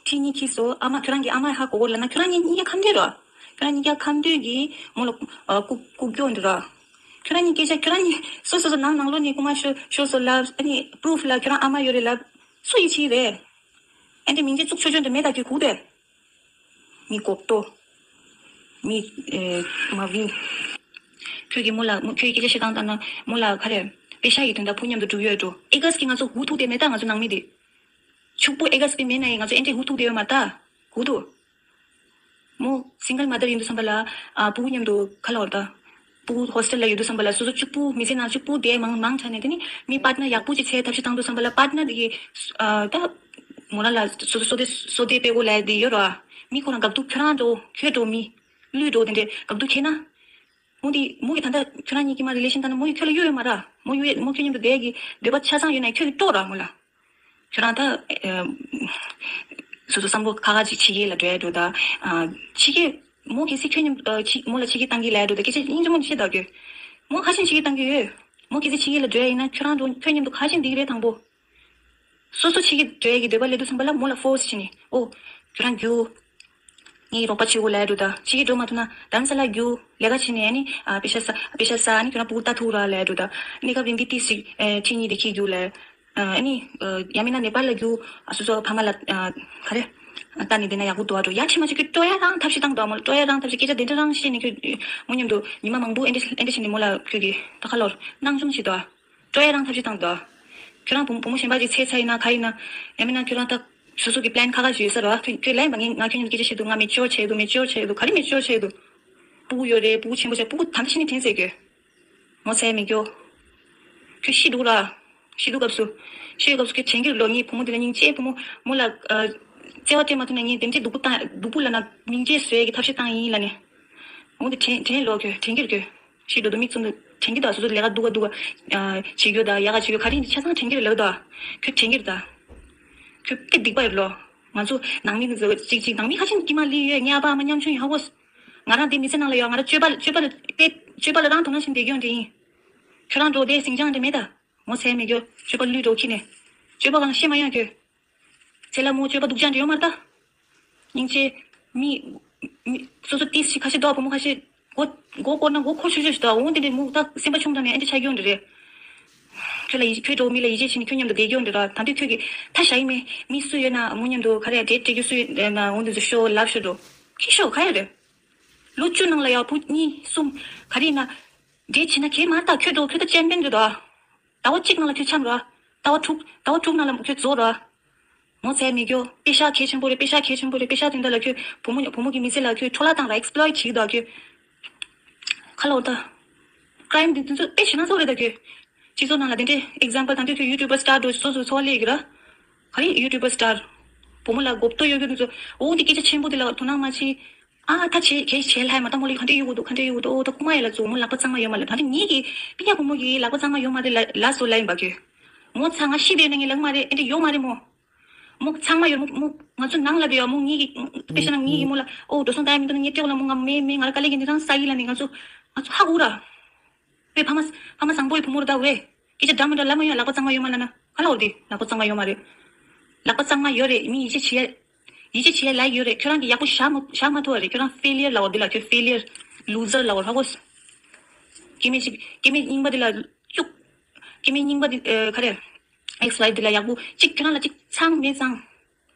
ཁྲིད་གཉིས་ཁྱི་སོ་ཨ་མ་ཁྱོད་རང་གི་ཨ་མ་ཧ་གོ་གོ་ལབ་ན་ཁྱོད་རང་གཉིས་གཉིས་ཀ་ཁམས་སྡོད་རོ། ཁྱོད་རང་གཉིས་ཀ་ཁམས་སྡོད་ཀྱི་མོ་ལ་ལྐུག་ལྐུག་སྐྱོ་འདུག་རོ། ཁྱོད་རང་གཉིས་སྐད་ཆ་ཁྱོད་རང་གཉིས་སོ་སོ་སོ་ནང་ནང་ལོགས་ནས་རྐུ་མ་ཤོར་ཤོར་སོ་ལབ། ཨ་ནི་པུ་རུཕ་ལ་ཁྱོད་རང་ཨ་མ་ཡོད་རེད་ལབ། སུ་ཡིད་ཆེས་རེད། ཨ་འདྲ་མིང་ཆེ་བཙུགས་ཆོག་ཆོག་འདྲ་མེད་ད་ཁྱོད་གུག་དེ། མི་གོག་ཏོ། མི་ཨེ་མ་བི། ཁྱོད་ཀྱིས་མོ་ལ་མོ་ཁྱོད་ཀྱིས་སྐད་ཆ་བཤད་སྟངས་ལྟར་ན་མོ་ལ་ག་རེ། པེ་ཤ་ཡི་དོན་དག་བུ་མཉམ་དུ་འགྲུབ་ཡོད་འགྲོ། ཨེ་ག་སི་གི་ང་ཚོ་ཧུ་ཐུག་དེ་མེད་ད་ང་ཚོ་ནང་མི་དེ། ཕྱུག་པོ་ཨེ་ག་སི་གི་མེད་ན་ཡི་ང་ཚོ་ཨེ་འདྲས་ཧུ་ཐུག་དེ་ཡོད་མ་ད། ཧུ་ཐུག་མོ་སིང་གལ་མ་དར་ཡིན་དུས་ཙམ་པ་ལ་ཨ་སྤུ་གུ་མཉམ་དུ་ཁ་ལོར་ད། སྤུ་གུ་ཧོ་སི་ཊེལ་ལ་ཡོད་དུས་ཙམ་པ་ལ་སོ་སོ་གཅིག་པུ་མི་ཚེ་ནང་གཅིག་པུ་བསྡད་མང་མང་ཆགས་ནས་དེ་ནི་མི་པཱར་ཊི་ནར་ཡག་པོ་ཅིག་འཚོལ་ཐབས་ཤེས་བཏང་དུས་ཙམ་པ་ལ་པཱར་ཊི་ནར་དེ་གི་ཨ་ད་མོ་རང་ལ་སོ་སོ་སོ་དེ་སོ་དེ་སྤེལ་གོ་ལབ་དེ་ཡོད་ར། མི་ཁོ་རང་དགའ་སྡུག་ཁྱོད་རང་འགྲོ་ཁྱོད་འགྲོ་མི་ལུས་འགྲོ་དེ་འདྲས་དགའ་སྡུག་ཁྱེད་ན། མོ་དེ་མོ་གི་ད་ལྟ་ཁྱོད་རང་གཉིས་ཀྱི་མ་རི་ལེ་ཤན་བཏང་ན་མོ་ཡི་ཁྱོད་ལ་གཡོ་ཡོད་མ་ར། མོ་ཡོད་མོ་ཁྱོད་མཉམ་དུ་བསྡད་ཀྱི་འདོད་པ་ཆ་ཚང་ཡོད་ན་ཁྱོད་ཀྱི་སྤྲོ་ར་མོ་ལ། ཁྱོད་རང་ད་ཨ་སོ་སོ་བསམ་བློ་ཁ་ཁ་ཅིག་ཕྱི་རྒྱལ་ལ་འགྲོ་ཡ་འགྲོ་ད། ཨ་ཕྱི་རྒྱལ་མོ་གལ་སྲིད་ཁྱོད་མཉམ་ཨ་ཕྱི་མོ་ལ་ཕྱི་རྒྱལ་བཏང་གི་ལབ་ཡ་འགྲོ་ད་སྐད་ཆ་སྙིང་རྗེ་མོ་ནས་བཤད་ད་གྱོད། མོ་ཁ་ཤས་ཕྱི་རྒྱལ་བཏང་གི་ཡོད། མོ་གལ་སྲིད་ཕྱི་རྒྱལ་ལ་འགྲོ་ཡ་ཡིན་ན་ཁྱོད་རང་འགྲོ་ཁྱོད་མཉམ་དུ་ཁ་ཤས་འདི་གི་རེད་དང་པོ། སོ་སོ་ཕྱི་རྒྱལ་འགྲོ་ཡ་གི་འདོད་པ་སླེབས་དུས་ཙམ་པ་ལ་མོ་ལ་ཕོར་སི་བྱས་ནས་ཨོ་ཁྱོད་རང་རྒྱུགས། ངའི་རོགས་པ་བྱེད་དགོས་ལབ་ཡ་འགྲོ་ད། ཕྱི་རྒྱལ་འགྲོ་མ་ཐུབ་ན་དྷ་རམ་ས་ལ་རྒྱུགས་ལས་ཀ་བྱས་ནས་ཨ་ནི་ཨ་པེ་ཤ་ཟ་པེ་ཤ་ཟ་ཨ་ནི་ཁྱོད་རང་སྤུ་གུ་ལྟ་ཐུབ་ར་ལབ་ཡ་འགྲོ་ད། གནས་སྐབས་རིང་འདི་ཏིས་ཅིག་ཨེ་ཁྲིད་གཉིས་དེ་ཁྱེར་རྒྱུགས་ལབ། ཨ་ནི་ཡང་མིན་ན་ནེ་པཱལ་ལ་རྒྱུགས། ཨ་སོ་སོ་ཕ་མ་ལ་ཨ་ག་རེ་ལྟ་ནས་བསྡད་ན་ཡག་པོ་འདུག་ཨ་འགྲོ། ཡ་ཁྱི་མ་ཁྱི་ཁྱོད་སྤྲོ་ཡ་རང་ཐབས་ཤེས་བཏང་འདུག་ཨ་མོ་ལ་སྤྲོ་ཡ་རང་ཐབས་ཤེས་སྐད་ཆ་དེ་འདྲ་རང་བཤད་ནས་ཁྱོད་མོ་མཉམ་དུ་ཉི་མ་མང་པོ་ཨེ་འདྲ་ཨེ་འདྲ་བྱས་ནས་མོ་ལ་ཁྱོད་ཀྱིས་ད་ཁ་ལོར་སྣང་ཆུང་བྱེད་འདུག་ཨ། སྤྲོ་ཡ་རང་ཐབས་ཤེས་བཏང་འདུག་ཨ། ཁྱོད་རང་བུ་བུ་མོ་གཞན་པ་ཅིག་འཚོལ་ཚར་ཡིན་ན་ག་ཡིན་ན་ཡང་མིན་ན་ཁྱོད་རང་ད་སོ་སོ་གི་པི་ལན་ཁ་ཁ་ཞིག་ཡོད་ས་རེད་བ། ཁྱོད་ཁྱོད་ལན་པ་ངས་ང་ཁྱོད་མཉམ་དུ་སྐད་ཆ་བཤད་འདུག་ང་མེ་ཅོར་བྱས་འདུག་མེ་ཅོར་བྱས་འདུག་ག་རེ་མེ་ཅོར་བྱས་འདུག་སྤུ་གུ་ཡོད་རེད། སྤུ་གུ་ཆེན་པོ་བྱས་སྤུ་གུ་དམ་ཤི་ནས་དྲན་ཟེར་གྱི། ངོ་ཚ་མི་སྐྱོ། ཁྱོད་ཤི་འདུག་ར། ཤི་འདུག་སྐབས་སུ། ཤི་ཡོད་སྐབས་སུ་ཁྱོད་དྲན་གྱི་རེད་ལོ། ངའི་བུ་མོ་འདི་ལ་སྙིང་རྗེ་བུ་མོ་མོ་ལ་ཨ། བརྩེ་བ་སྤྲད་མ་ཐུབ་ན་ངས་དེ་འདྲའི་སྡུག་པོ་བཏང་སྡུག་པོ་ལབ་ན་སྙིང་རྗེ་བཟོ་ཡས་ཀྱི་ཐབས་ཤེས་བཏང་ཡིན་ལབ་ནས། འོ་འདི་དྲན་དྲན་ལོ་ཁྱོད་དྲན་གྱི་རེད་ཁྱོད། ཤི་འགྲོ་འདུག་མིག་བཙུམ་འདུག་དྲན་གྱི་འདུག་སོ་སོ་ལས་ཀ་སྡུག་ག་སྡུག་ག་ཨ། བྱེད་རྒྱུ་དང་ཡག་ག་བྱེད་རྒྱུ་ག་རེ་ཡིན་ཆ་ཚང་དྲན་གྱི་རེད་ལབ་དོ། ཁྱོད་དྲན་གྱི་རེད་ད། ཁྱོད་དཔེ་སྡིག་པ་ཡོད་ལོ། ང་ཚོ་ནང་མི་གཅིག་གཅིག་ནང་མི་ཁ་ཤས་དཀྱིལ་མ་ལི་ཡོད་ངའི་ཨ་ཕ་ཨ་མ་ཉམ་ཆུང་ཡོད་ཧ་གོ། ང་རང་འདི་མི་ཚེ་ནང་ལ་ཡོད་ང་རང་སྤྱོད་པ་སྤྱོད་པ་ལ་དཔེ་སྤྱོད་པ་ལ་རང་དོ་སྣང་བྱེད་བསྡད་རྒྱུ་འདྲ་ཡིན། ཁྱོད་རང་འགྲོ་བསྡད་ཟིང་ཆང་འདྲ་མེད་ད། ངོ་ཚ་མེད་ཁྱོད་སྤྱོད་པ་ལུས་འགྲོ་ཁྱི་ནས། སྤྱོད་པ་གང་ཤེས་མ་ཡོང་ཁྱོད། ཚེ་ལ་མོ་སྤྱོད་པ་སྡུག་ཅག་འདྲ་ཡོད་མ་རེད་ད། སྙིང་རྗེ། མི། མི། སོ་སོ་ཏིས་ཞིག་ཁ་ཤས་འདུག་བུ་མོ་ཁ་ཤས། མགོ་མགོ་སྐོར་ན་མགོ་འཁོར་ཤུགས་ཤུགས་ཤིག་འདུག་འོང་དེ་འདྲའི་མོ་ད་སེམས་པ་ཆུང་དྲགས་ནས་ཨེ་འདྲ་ཆགས་ཀྱི་ཡོད་འདྲ་རེད། ཁྱོད་ལ་ཡིད་ཁྱོད་འགྲོ་མི་ལ་ཡིད་ཆེས་བྱས་ནས་ཁྱོད་མཉམ་དུ་བསྡད་ཀྱི་ཡོད་འདྲ་ར་ད་འདོད་ཁྱོད་ཀྱི་ཐ་ཞ་ཡིན་མེད་མི་སུ་ཡོད་ན་མོ་མཉམ་དུ་ག་རེ་འབྲེལ་སྤྲད་རྒྱུ་སུ་ཡོད་ན་འོང་དེ་ཚོ་ཤོ་ལབ་ཤོ་འགྲོ། ཁྱི་ཤོ་ག་ཡོད་རེད། ལོ་བཅུ་ནང་ལ་ཡ་བུ་གཉིས་གསུམ་ག་རེ་ཡིན་ན། འབྲེལ་བྱེད་ན་གལ་མ་རེད་ད་ཁྱོད་འགྲོ་ཁྱོད་ད་ཅན་པན་རེད་ད། ཟླ་བ་གཅིག་ནང་ལ་ཁྱོད་འཁྱམས་ར། ཟླ་བ་དྲུག་ཟླ་བ་དྲུག་ནང་ལ་ཁྱོད་རྫོགས་ར། ངོ་ཚ་མི་རྒྱུ། པེ་ཤག་གལ་ཆེན་པོ་རེད། པེ་ཤག་གལ་ཆེན་པོ་རེད། པེ་ཤག་དེ་འདྲ་ལ་ཁྱོད་བུ་མོ་བུ་མོ་གི་མི་ཚེ་ལ་ཁྱོད་འཕྲོ་བརླག་བཏང་ར། ཨེགས་པི་ལོའི་ཊི་བྱེད་ཀྱི་འདུག་ཁྱོད། ཁ་ལོ་ད། ཀྲའིམ་དེ་དེ་ཚོ་དཔེ་ཞེ་ན་ཚོགས་རེད་ད་ཁྱོད། སྤྱི་ཚོགས་ནང་ལ་དེ་འདྲའི་ཨེག་ཛམ་པལ་ད་འདྲ་ཁྱོད་ཡུ་ཊུབ་པར་སི་ཊར་འགྲོ་སོ་སོ་འཚོ་བ་ལས་ཀྱི་ར། ག་རེ་ཡུ་ཊུབ་པར་སི་ཊར། བུ་མོ་ལ་མགོ་བཏོ་ཡོད་རྒྱུ་དེ་ཚོ། འོ་དེ་སྐད་ཆ་ཆེན་པོ་དེ་ལ་དོ་སྣང་མ་བྱེད། ཨ་ད་བྱེད་གལ་བྱེད་ལྷ་མ་ད་མོ་ལི་ག་འདྲ་ཡོད་གོ་འདུག་ག་འདྲ་ཡོད་གོ་འདུག་ཨོ་ད་རྐུ་མ་ཡ་ལ་ཚོ་མོ་ལག་པ་གཙང་མ་ཡོད་མ་ལ་ད་འདྲ་ངེད་ཀྱི་པི་ཡ་བུ་མོ་གི་ལག་པ་གཙང་མ་ཡོད་མ་རེད་ལ་ལ་སོ་ལ་ཡིན་པ་ཁྱོད། མོ་ཚ་ང་ཤི་བས་ན་ངའི་ལག་མ་རེད་ཨེ་འདྲ་ཡོད་མ་རེད་མོ། མོ་ཚང་མ་ཡོད་མོ་མོ་ང་ཚོ་ནང་ལ་བསྡད་ཡོད་མོ་ངེད་ཀྱི་དཔེ་ཤ་ན་ངེད་ཀྱི་མོ་ལ་ཨོ་འགྲོ་སོང་ད་ཡ་མི་འདུག་ན་ངས་སྤྲད་གོ་ལ་མོ་ང་མེ་མེ་ང་ལ་དཀའ་ལས་ཀྱི་འདི་རང་ས་ཡི་ལ་ནི་ང་ཚོ་ང་ཚོ་ཧ་གོ་ར། བས་ཕ་མ་ཕ་མ་བཟང་པོའི་བུ་མོ་རུ་ད་བས། སྐད་ཆ་འདྲ་མི་འདྲ་ལབ་མ་ཡོང་ལག་པ་གཙང་མ་ཡོད་མ་ལ་ན་ག་ལ་འོ་དེ་ལག་པ་གཙང་མ་ཡོད་མ་རེད། ལག་པ་གཙང་མ་ཡོད་རེད་མི་ཡིད་ཆེས་བྱེད་ཡ་ཡིད་ཆེས་བྱེད་ཡ་ལ་ཡོད་རེད། ཁྱོད་རང་གི་ཡག་པོ་བཞག་མ་བཞག་མ་ཐུབ་པ་རེད། ཁྱོད་རང་ཕེ་ལི་ཡར་ལབ་འོ་དེ་ལ་ཁྱོད་ཕེ་ལི་ཡར་ལུ་ཛར་ལབ་འོ་ཧ་གོ། སྐྱེ་དམན་ཅིག་སྐྱེ་དམན་རྙིང་པ་དེ་ལ་ཅུག་སྐྱེ་དམན་རྙིང་པ་དེ་ཨ་ག་རེ། ཨེགས་ཝའི་ཕི་དེ་ལ་ཡག་པོ་ཅིག་ཁྱོད་རང་ལ་ཅིག་ཚང་མེད་ཙང་།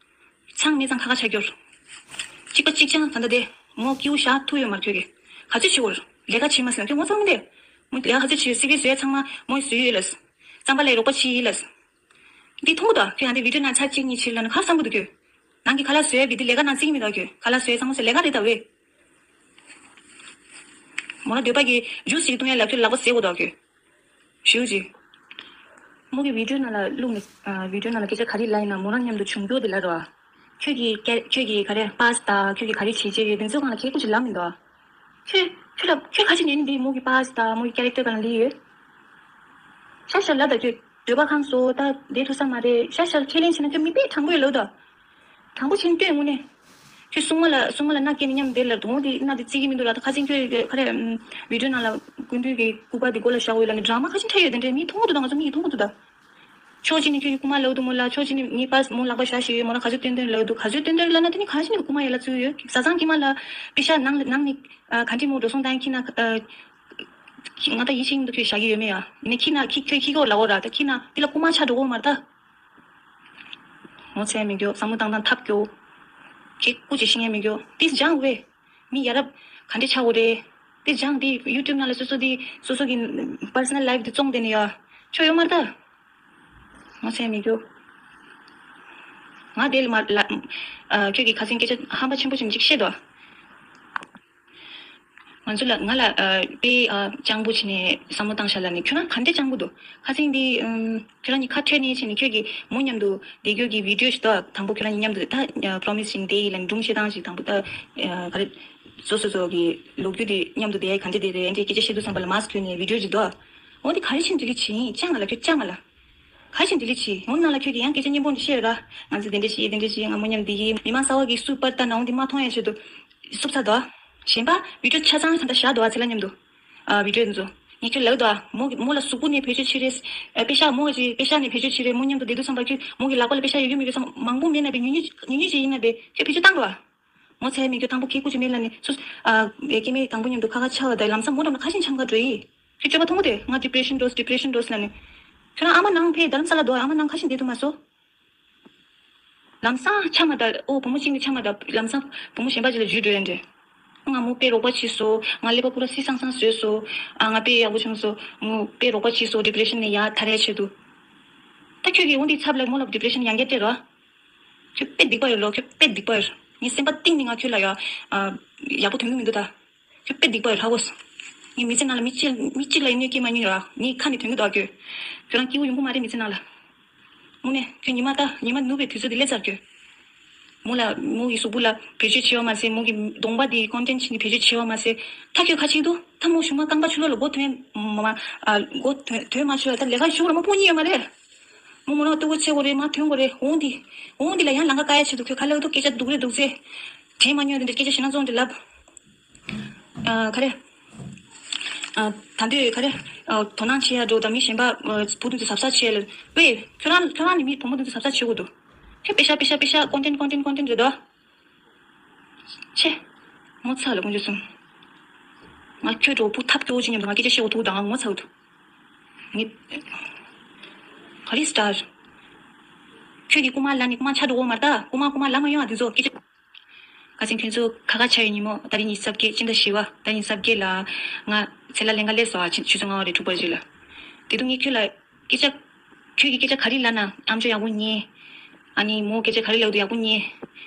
ཚང་མེད་ཙང་ཁ་ཁ་ཆ་སྐྱོར། གཅིག་པ་གཅིག་རྐྱང་ད་ལྟ་དེ། མོ་སྐྱིའུ་བཞག་ཐུབ་ཡོད་མ་ཁྱོད་ཀྱིས། ག་ཚོད་བྱེད་དགོས། ལས་ཀ་བྱེད་མ་སོང་ཁྱོད་ངོ་ཚ་མི་འདེ། མོ་ལས་ཀ་ག་ཚོད་བྱེད་སི་བི་བཟོས་ཚང་མ་མོས་བཟོས་ཡོད་ལ། རྩམ་པ་ལས་རོགས་པ་བྱེད་ཡིན་ལ། འདི་མཐོང་གི་འདུག་ཁྱོད་ཡང་དེ་བི་ཌིའོ་ནང་ཚར་གཅིག་གཉིས་བྱེད་ལ་ནི་ག་རེ་བསམ་གི་འདུག་ཁྱོད། ནང་གི་ཁ་ལག་བཟོས་བི་དེ་ལས་ཀ་ནང་བརྩི་གི་མི་འདུག་ཁྱོད་ཁ་ལག་བཟོས་ཚང་མ་བཟོས་ལས་ཀ་རེད་ད་བས། མོ་ལ་འདོད་པ་གི་ཇུས་ཅིག་བཏུང་ཡ་ལ་ཁྱོད་ལག་པ་ཟས་དགོས་འདུག་ཁྱོད། ཞུ་ཅིག་མོ་གི་བི་ཌིའོ་ནང་ལ་བླུགས་ནས་ཨ་བི་ཌིའོ་ནང་ལ་སྐད་ཆ་ག་རེ་ལབ་ཡིན་ན་མོ་རང་མཉམ་དུ་བྱུང་རྒྱུ་དེ་ལབ་རོགས། ཁྱོད་ཀྱི་ཀེ་ཁྱོད་ཀྱི་ག་རེ་པཱ་སི་ཊ་ཁྱོད་ཀྱི་ག་རེ་བྱེད་བྱེད་ཡོད་དེ་ཚོའི་སྒང་ལ་ཁྱེད་སྐུ་ཅིག་ལབ་མི་འདུག་ཁྱོད་ཁྱོད་ལ་ཁྱོད་ཁ་ཅིག་ཉན་འདི་མོ་གི་པཱ་སི་ཊ་མོ་གི་ཀེ་རེག་ཊར་གང་ལ་ཡོད། ཤ་ཤ་ལབ་ད་ཁྱོད་འདོད་པ་ཁེངས་སོ་ད་བསྡད་ཐུབ་ས་མ་རེད་ཤ་ཤ་ཁས་ལེན་བྱས་ན་ཁྱོད་མི་དཔེ་དྲང་པོ་ཡོད་ལབ་ད། དྲང་པོ་བྱས་ནས་ལྟོས་དངོས་གནས། ཁྱོད་སྲུང་མ་ལ་སྲུང་མ་ལ་མནའ་སྐྱེལ་ནས་མཉམ་བསྡད་ལ་དོང་དེ་མནའ་དེ་བརྩི་གི་མི་འདུག་ལ་ད་ཁ་སང་ཁྱོད་ཀྱི་ཁ་རེ་བི་ཌིའོ་ནང་ལ་སྐུ་མདུན་གྱི་སྐུ་པར་དེ་མགོ་ལ་བཞག་འོས་ལ་ནི་ཌ་ར་མ་ཁ་ཅིག་འཁྲབ་ཡོད་དེ་འདྲས་མི་མཐོང་གི་འདུག་ད་ང་ཚོ་མི་ཡིས་མཐོང་གི་འདུག་ད། ཕྱོགས་གཅིག་ནས་ཁྱོད་ཀྱི་རྐུ་མ་ལབ་འདུག་མོ་ལ་ཕྱོགས་གཅིག་ནས་ངའི་པར་མོ་ལག་པ་བཞག་ཞིག་ཡོད་མོ་ལ་ག་ཚོད་སྟོན་སྟོན་ལབ་འདུག་ག་ཚོད་སྟོན་སྟོན་ལབ་ན་དེ་ནི་ག་ཞིག་ནས་རྐུ་མ་ཡ་ལ་ཚུད་ཡོད་བཟའ་ཚང་ཁྱིམ་ལ་པེ་ཤ་ནང་ནང་ནས་ག་འདྲི་མོ་འགྲོ་སོང་དང་ཁྱི་ན་ང་ད་ཡིད་ཆེས་འདུག་ཁྱོད་བཞག་གི་ཡོད་མེད་ཡ་ནི་ཁྱི་ན་ཁྱི་ཁྱོད་ཁྱི་གོ་ལབ་འོ་ར་ད་ཁྱི་ན་དེ་ལ་རྐུ་མ་ཆ་འགྲོ་གོ་མ་ར་ད། ངོ་ཚ་མི་རྒྱོ་བསམ་བློ་བཏང་སྟངས་ཐབས་སྐྱོ། ཁྱེད་སྐུ་མཁྱེན་ཤེས་ངེས་མི་རྒྱོ་ཏིས་སྦྱང་བས། མི་ཡ་རབས་ག་འདྲ་ཆགས་འོ་རེད། ཏིས་སྦྱང་འདི་ཡུ་ཊུབ་ནང་ལ་སོ་སོ་འདི་སོ་སོ་གི་པར་སོ་ནལ་ལའིབ་འདི་བཙོང་བསྡད་ནས་ཡ། ཆོ་ཡོད་མ་རེད་ད། ངོ་ཚ་མི་རྒྱོ། ང་དེ་ལ་མ་ལ་ཨ་ཁྱོད་ཀྱི་ཁ་སང་སྐད་ཆ་ཧམ་པ་ཆེན་པོ་ཞིག་ཅིག་བཤད་དོ། ང་ཚོ་ལ་ང་ལ་ཨ་དཔེ་ཨ་སྤྱང་པོ་བྱས་ནས་བསམ་བློ་བཏང་ཤག་ལབ་ནས་ཁྱོད་རང་ག་འདྲས་སྤྱང་པོ་འདུག་ཁ་སང་འདི་ཨམ་ཁྱོད་རང་གཉིས་ཁ་ཕྲལ་ནས་བྱས་ནས་ཁྱོད་ཀྱིས་མོ་མཉམ་དུ་བསྡད་རྒྱུ་གི་བི་ཌིའོ་ཞིག་འདུག་དང་པོ་ཁྱོད་རང་གཉིས་མཉམ་དུ་ད་པོ་རོ་མི་སི་ཞིག་བསྡད་ཡིན་ལབ་ནས་སྒྲུང་བཤད་སྟངས་ཤིག་དང་པོ་ད་ཨ་ག་རེ་བཟོ་བཟོ་བཟོ་གི་ལོ་རྒྱུས་དེ་མཉམ་དུ་བསྡད་ཡ་ག་འདྲས་བསྡད་རེད་འདྲས་སྐད་ཆ་བཤད་དུས་ཙམ་པ་ལ་མཱ་སི་ཁུ་ནས་བི་ཌིའོ་ཞིག་འདུག་འོ་འདི་ག་རེ་བྱས་ནས་འདི་ལས་བྱེད་ཡིན་སྤྱང་ང་ལ་ཁྱོད་སྤྱང་ང་ལ། ག་ཞིག་འདི་ལས་ཆི། འོ་ནང་ལ་ཁྱོད་ཀྱིས་ཡང་སྐད་ཆ་སྙན་པོ་འདི་བཤད་ཡོད་ར། ང་ཚོ་དེ་འདྲ་ཞིག་དེ་འདྲ་ཞིག་ང་མོ་མཉམ་འདི་ཡིན་མི་མང་གསར་བ་གིས་སུ་པར་ལྟ་ནའང་འདི་མ་མཐོང་ཡ་ཆེད་དུ། སུབ་ཚ་དོ། གཞན་པ་བི་ཌིའོ་ཆ་ཚང་ད་བཞག་དོ་ཨ་ཚེ་ལ་མཉམ་དུ། ཨ་བི་ཌིའོ་འདི་ཚོ། ངས་ཁྱོད་ལབ་དོ་ཨ་མོ་མོ་ལ་གཟུགས་པོ་ནས་བེད་སྤྱོད་བྱེད་རེད། ཨ་པེ་ཤག་མོ་གི་པེ་ཤག་ནས་བེད་སྤྱོད་བྱེད་རེད་མོ་མཉམ་དུ་བསྡད་དུས་ཙམ་པ་ཁྱོད་མོ་གི་ལག་པ་ལ་པེ་ཤག་ཡོད་རྒྱུ་མེད་རྒྱུ་ཚང་མང་པོ་མེད་ན་བས་ཉུང་ཉུང་ཉུང་ཉུང་ཅིག་ཡིན་ན་བས་ཁྱོད་བེད་སྤྱོད་བཏང་དོ་ཨ། ངོ་ཚ་མི་རྒྱུ་དང་པོ་སྐད་སྐུ་ཅི་མེད་ལ་ནི་སུ། ཨ། སྐྱེ་དམན་དང་པོ་མཉམ་དུ་ཁ་ཁ་ཆགས་ལ་ད་ལམ་སང་མོ་འགྲམ་ལ་ཁ་ཞིང་འཆམ་ག་འགྲོ་ཡི། ཁྱོད་སྤྱོད་པ་མཐོང་གོ་དེ་ང་ཌི་པི་རེ་ཤན་འགྲོ་ཌི་པི་རེ་ཤན་འགྲོ་ལ་ནི། ཁྱོད་རང་ཨ་མ་ནང་ཕེ་རྡ་རམ་ས་ལ་འདུག་ཨ་མ་ནང་ཁ་ཞིང་བསྡད་ཐུབ་མ་སོ། ལམ་སང་ཆ་མ་ད་ཨོ་བུ་མོ་གཅིག་ནི་ཆ་མ་ད་ལམ་སང་བུ་མོ་གཞན་པ་ཅིག་ལ་འཇུས་འགྲོ་ཡ་འདྲེ། ང་མོ་དཔེ་རོགས་པ་བྱས་སོ། ང་ཀླད་པ་པུ་ར་སི་སང་སང་བཟོས་སོ། ཨ་ང་དཔེ་ཡག་པོ་བྱུང་སོ། མོ་དཔེ་རོགས་པ་བྱས་སོ་ཌི་པི་རེ་ཤན་ནས་ཡར་ཐར་ཡ་ཆེད་དུ། ད་ཁྱོད་ཀྱིས་འོ་འདི་ཚབ་ལ་མོ་ལ་ཌི་པི་རེ་ཤན་ཡང་བསྐྱར་སྤྲད་རོགས། ཁྱོད་དཔེ་སྡིག་པ་ཡོད་ལོ། ཁྱོད་དཔེ་སྡིག་པ་ཡོད། ངའི་སེམས་པ་གཏིང་ནས་ང་ཁྱོད་ལ་ཡ། ཨ། ཡག་པོ་དོན་གྱི་མི་འདུག་ད། ཁྱོད་དཔེ་སྡིག་པ་ཡོད་ཧ་གོ། ངའི་མི་ཚེ་ནང་ལ་མི་གཅིག་མི་གཅིག་ལ་ཡིན་ནའི་སྐྱེས་མ་མྱོང་ཡ། ངའི་ཁ་ནས་དོན་གྱི་འདུག་ཨ་ཁྱོད། ཁྱོད་རང་སྐྱིད་པོ་ཡོང་གི་མ་རེད་མི་ཚེ་ནང་ལ། དངོས་གནས་ཁྱོད་ཉི་མ་ད་ཉི་མ་ནུབ་པའི་དུས་ཚོད་འདི་སླེབས་ཚར་ཁྱོད། མོ་ལ་མོ་གི་གཟུགས་པོ་ལ་བེད་སྤྱོད་བྱེད་པ་མ་ཟད་མོ་གི་གདོང་པ་འདི་ཀོན་ཊེན་ཊི་བྱེད་ནི་བེད་སྤྱོད་བྱེད་པ་མ་ཟད་ད་ཁྱོད་ཁ་ཅིག་འདུག་ད་མོ་གཞུག་མ་རྐང་པ་ཆུ་ལོག་ལ་མགོ་ཐོན་མ་མ་ཨ་མགོ་ཐོན་ཐོན་མ་ཆུ་ད་ལས་ཀ་ཞུ་ར་མ་ཕུག་ཉེ་ཡོད་མ་རེད། མོ་མོ་རང་ལྟོ་གོས་ཚེ་གོ་རེད་མ་ཐོན་གོ་རེད། འོང་འདི་འོང་འདི་ལ་ཡང་ལང་ཀ་ཀ་ཡ་ཆེད་དུ་ཁྱོད་ཁ་ལག་ཏུ་སྐད་ཆ་སྡུག་རེད་སྡུག་ཚེ། དྲན་མ་མྱོང་དེ་འདྲ་སྐད་ཆ་ཞེ་ན་བཙོང་དེ་ལབ། ཨ་ག་རེ། ཨ་ད་འདོད་ག་རེ། ཨ་དོ་སྣང་བྱེད་ཡ་འགྲོ་ད་མི་གཞན་པ་ཨ་བུ་དེ་ཚོ་གཟབ་གཟབ་བྱེད་ལ་བས། ཁྱོད་རང་ཁྱོད་རང་ནི་མི་བུ་མོ་དེ་ཚོ་གཟབ་གཟབ་བྱེད་དགོས་འདུག་ཁྱོད་པེ་ཤ་པེ་ཤ་པེ་ཤ་ཀོན་ཊེན་ཊི་ཀོན་ཊེན་ཊི་ཀོན་ཊེན་ཊི་རེད་དོ། ཆེ། ངོ་ཚ་ལ་དཀོན་མཆོག་གསུམ། ང་ཁྱོད་འགྲོ་བུ་ཐབས་སྐྱོ་བོ་ཅིག་མཉམ་དུ་ང་སྐད་ཆ་བཤད་འོ་ཐུག་དང་ངོ་ཚ་འོ་ཐུག་ངས། ག་རེ་སི་ཊར། ཁྱོད་ཀྱི་རྐུ་མ་ལ་ནི་རྐུ་མ་ཆ་འགྲོ་འོ་མ་རེད་ད་རྐུ་མ་རྐུ་མ་ལ་མ་ཡོང་ཨ་དེ་ཚོ་སྐད་ཆ། ཁ་སང་ཁྱོད་ཚོ་ཁ་ཁ་ཆ་ཡོད་ཉིན་མོ་ད་རིང་ཉི་ཤུ་རྩ་བརྒྱད་སྤྱི་ཟླ་བཞི་པ་ད་ཉི་ཤུ་རྩ་བརྒྱད་ལ་ང་ཚེ་ལ་ལེན་ག་སླེབས་སོ་ཨ་ཆུ་ཚོད་ལྔ་པ་རེད་དྲུག་པ་རེད་ལ། དེ་དུས་ངས་ཁྱོད་ལ། སྐད་ཆ། ཁྱོད་ཀྱིས་སྐད་ཆ་ག་རེ་ལབ་ན་ཨམ་ཅོག་ཡག་པོ་ཉན། ཨ་ནི་མོ་སྐད་ཆ་ག་རེ་ལབ་འདུག་ཡག་པོ་ཉན།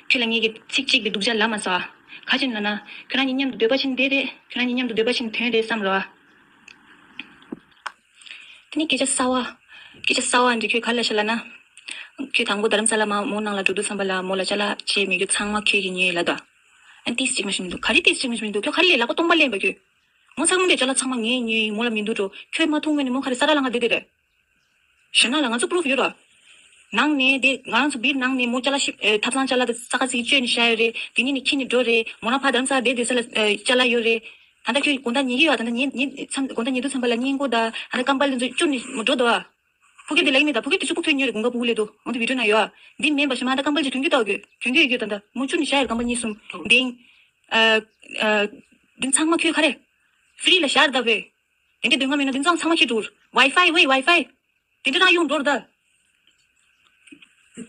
ཁྱོད་ལ་ངས་ཀྱི་ཚིག་གཅིག་གི་སྡུག་ཅག་ལབ་མ་སོང་ཨ། ག་ཅི་ལབ་ན། ཁྱོད་རང་གཉིས་མཉམ་དུ་སྡོད་པ་ཕྱིན་བསྡད་རེད། ཁྱོད་རང་གཉིས་མཉམ་དུ་སྡོད་པ་ཕྱིན་ཐོན་རེད་བསམ་རོགས་ཨ། དེ་ནས་སྐད་ཆ་གསར་བ། སྐད་ཆ་གསར་བ་འདི་ཁྱོད་ག་རེ་ལབ་ཤག་ལབ་ན། ཁྱོད་དང་པོ་རྡ་རམ་ས་ལ་མ་མོ་ནང་ལ་འགྲོ་དུས་ཙམ་པ་ལ་མོ་ལ་ཅ་ལག་བྱེད་མི་རྒྱུ་ཚང་མ་ཁྱོད་ཀྱིས་ཉོས་ལབ་དང་། ཨ་ཏིས་གཅིག་མ་ཤེས་མི་འདུག་ག་རེ་ཏིས་གཅིག་མ་ཤེས་མི་འདུག་ཁྱོད་ག་རེ་ལས་ལག་པ་སྟོང་པ་ལེན་པ་ཁྱོད། ངོ་ཚ་ཁུང་དེ་ཅ་ལག་ཚང་མ་ངས་ཉོས་ཡིན་མོ་ལ་མི་འདུག་འགྲོ་ཁྱོད་མ་མཐོང་ངས་ནི་མོ་ག་རེ་ས་ར་ལ་ང་བསྡད་དེ་རེད། ཞེ་ན་ལ་ང་ཚོ་པུ་རུབ་ཡོད་ར། ནང་ནས་དེ་ང་རང་ཚོ་བིར་ནང་ནས་མོ་ཅ་ལག་ཤི་ཨེ་ཐབ་ཚང་ཅ་ལག་དེ་ས་ཁ་ཚིག་བཅོས་ནས་བཞག་ཡོད་རེད། དེ་ནས་ནི་ཁྱེར་ནས་འགྲོ་རེད། མོ་རང་ཕ་དམ་ས་བསྡད་དེ་ས་ལ་ཨེ་ཅ་ལག་ཡོད་རེད། ད་ལྟ་ཁྱོད་དགོང་དག་ཉལ་གི་ཡོད་ད་ལྟ་ཉལ་ཉལ་མཚམས་དགོང་དག་ཉལ་དུས་ཙམ་པ་ལ་སྙིང་མགོ་དང་ཨ་ད་ཀམ་པལ་དེ་ཚོ་བཅུར་ནས་མོ་འགྲོ་འདུག་ཨ། ཕུ་གེ་དེ་ལེགས་མེད་ད་ཕུ་གེ་དེ་ཚོ་ཕུག་ཐོན་ཉོ་རེད་དགོང་དག་ཕུ་གུ་ལས་དུ་འོང་དེ་བི་ཌིའོ་ན་ཡོད་ཨ། འདི་མིན་པ་ཞེ་མ་ད་ཀམ་པལ་ཅིག་གྱོན་གྱི་འདུག་གྱོན་གྱི་ཡོད་ད་ད་མོ་བཅུར་ནས་བཞག་ཡོད་ཀམ་པལ་གཉིས་གསུམ་འདིང་། ཨ་ཨ་འདི་ཚང་མ་ཁྱོད་ག་རེ། ཧྥི་རི་ལ་བཞག་ད་བས། དེ་འདྲའི་སྡོད་ང་མིན་ན་དེང་སང་ཚང་མ་ཁྱེར་འགྲོ། Wi-Fi ཝེ་Wi-Fi། དེ་འདྲ་རང་ཡོང་འགྲོ་ར་ད།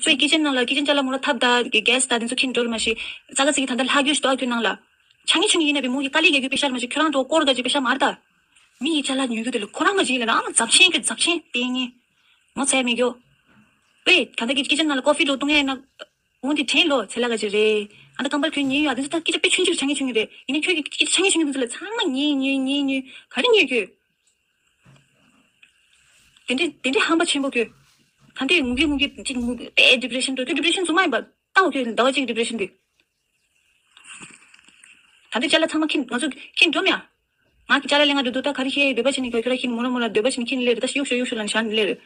ཚོའི་ཀི་ཅན་ནང་ལ་ཀི་ཅན་ཅ་ལག་མོ་ལ་ཐབ་ད་གི་གེ་སི་ད་དེ་ཚོ་ཁྱེར་འགྲོ་ར་མ་ཤི། ཙག་ག་ཙིག་གི་ད་ལྟ་ལྷག་རྒྱུ་ཞིག་འདུག་ཨ་ཁྱོད་ནང་ལ། ཆང་ངི་ཆུང་ངི་ཡིན་ན་བི་མོ་གི་དཀའ་ལས་རྒྱག་རྒྱུ་པེ་ཤ་ར་མ་ཤི་ཁྱོད་རང་འགྲོ་སྐོར་ག་ཅིག་པེ་ཤ་མ་ར་ད། མི་ཡི་ཅ་ལག་ཉོ་རྒྱུ་དེ་ལ་ཁོ་རང་ག་ཅིག་ཡིན་ལ་རང་རྫབ་ཆེན་གི་རྫབ་ཆེན་དེ་ངི། ངོ་ཚ་མི་རྒྱོ། ཝེ་ད་ལྟ་གི་ཀི་ཅན་ནང་ལ་ཀོ་ཧྥི་འགྲོ་བཏུང་ཡ་ཡིན་ན། འོན་ཏེ་དྲན་ལོ་ཚེ་ལ་ག་ཅི་རེད། ཨ་ད་ཀམ་པལ་ཁྱོད་ཉན་ཡོད་ཨ་དེ་ཚོ་ད་སྐད་ཆ་དཔེ་ཆུང་ཆུང་ཆང་ངེ་ཆུང་ངེ་རེད་ཡིན་ན་ཁྱོད་ཀྱི་སྐད་ཆ་ཆང་ངེ་ཆུང་ངེ་དེ་ཚོ་ལ་ཚང་མ་ཉན་ཉན་ཉན་ཉན་ག་རེ་ཉན་ཁྱོད། དེ་འདྲས་དེ་འདྲས་ཧམ་པ་ཆེན་པོ་ཁྱོད། ད་འདྲས་ངུ་གི་ངུ་གི་ཅིག་ངུ་གི་དཔེ་ཌི་པི་རེ་ཤན་འགྲོ་ཁྱོད་ཌི་པི་རེ་ཤན་བཟོ་མ་ཡིན་པ་ལྟ་འོ་ཁྱོད་ཟླ་བ་གཅིག་ཌི་པི་རེ་ཤན་དེ། ད་འདྲས་ཅ་ལག་ཚང་མ་ཁྱིན་ང་ཚོ་ཁྱིན་འགྲོ་མེད་ཨ། ང་གི་ཅ་ལག་ལེན་ང་འགྲོ་འདུག་ད་ག་རེ་ཤེས་འདོད་པ་བྱས་ནས་ག་ཁྱོད་ར་ཁྱིན་མོ་ར་མོ་ར་འདོད་པ་བྱས་ནས་ཁྱིན་ལེ་རེད་ད་གཡུག་ཤོག་གཡུག་ཤོག་ལ་ནི་ཤ་ནི་ལེ་རེད།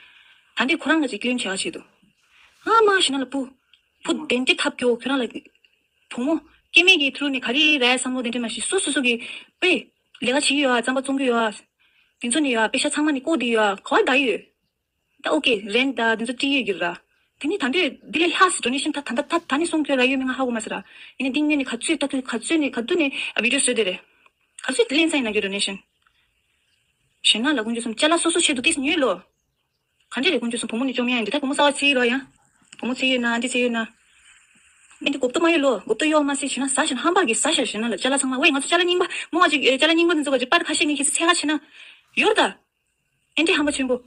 ད་འདྲས་ཁོ་རང་ག་ཅིག་ཀི་ལིན་བྱེད་ཨ་བྱེད་དོ། ཨ་མ་ཞེ་ན་ལ་བུ། བུ་དེ་འདྲས་ཐབས་སྐྱོ་ཁྱོད་རང་ལ། བུ་མོ། སྐྱེ་དམན་གྱི་ཐུ་རུ་ནས་ག་རེ་ར་ཡ་བསམ་བློ་དེ་འདྲས་མ་ཤི་སོ་སོ་སོ་གི། པེ། ལས་ཀ་བྱེད་ཀྱི་ཡོད་ཨ་རྩམ་པ་བཙོང་གི་ཡོད་ཨ། དེ་ཚོ་ནས་ཡོད་ཨ་པེ་ཤ་ཚང་མ་ནི་བཀོག་དེ་ཡོད་ཨ་ག་བ་ད་ཡོད། ད་ཨོ་ཀེ་རེན་ད་དེ་ཚོ་ཏི་ཡོད་གི་ར། དེ་ནས་ད་འདོད་འདི་ལས་ལྷག་སི་ཌོ་ནེ་ཤན་ད་ད་ད་ད་ནི་སོང་ཁྱོད་ར་ཡོད་མི་ང་ཧ་གོ་མ་སི་ར། ཡིན་ནི་འདི་ངོས་ནས་ག་ཚོད་ད་ཁྱོད་ག་ཚོད་ནས་ག་དུ་ནས་ཨ་བི་ཌིའོ་བཟོས་དེ་རེད། ག་ཚོད་དེ་ལེན་ས་ཡིན་ན་ཁྱོད་ཌོ་ནེ་ཤན། ཞེ་ན་ལ་ཀུན་ཅོ་སོང་ཅ་ལག་སོ་སོ་ཆེད་དུ་ཏིས་ཉོས་ལོ། ག་འདྲས་རེད་ཀུན་ཅོ་སོང་བུ་མོ་ནི་བཅོམ་ཡ་ཡིན་འདི་ད་བུ་མོ་གསར་བ་ཚེ་ཡི་རོ་ཡ། བུ་མོ་ཚེ་ཡོད་ན་འདི་ཚེ་ཡོད་ན། མི་འདི་གོབ་ཏོ་མ་ཡོད་ལོ་གོབ་ཏོ་ཡོད་མ་སི་ཞེ་ན་ཟ་ཞེ་ན་ཧམ་པ་གི་ཟ་ཞེ་ཞེ་ན་ལ་ཅ་ལག་ཚང་མ་ཝེ་ང་ཚོ་ཅ་ལག་རྙིང་པ་མོ་ང་ཅིག་ཅ་ལག་རྙིང་པ་འདི་ཚོ་ག་ཅིག་པར་ཁ་ཤས་ངེད་ཀྱི་ཚེ་ཁ་ཆེ་ན། ཡོད་ད། ཨེ་འདྲས་ཧམ་པ་ཆེན་པོ།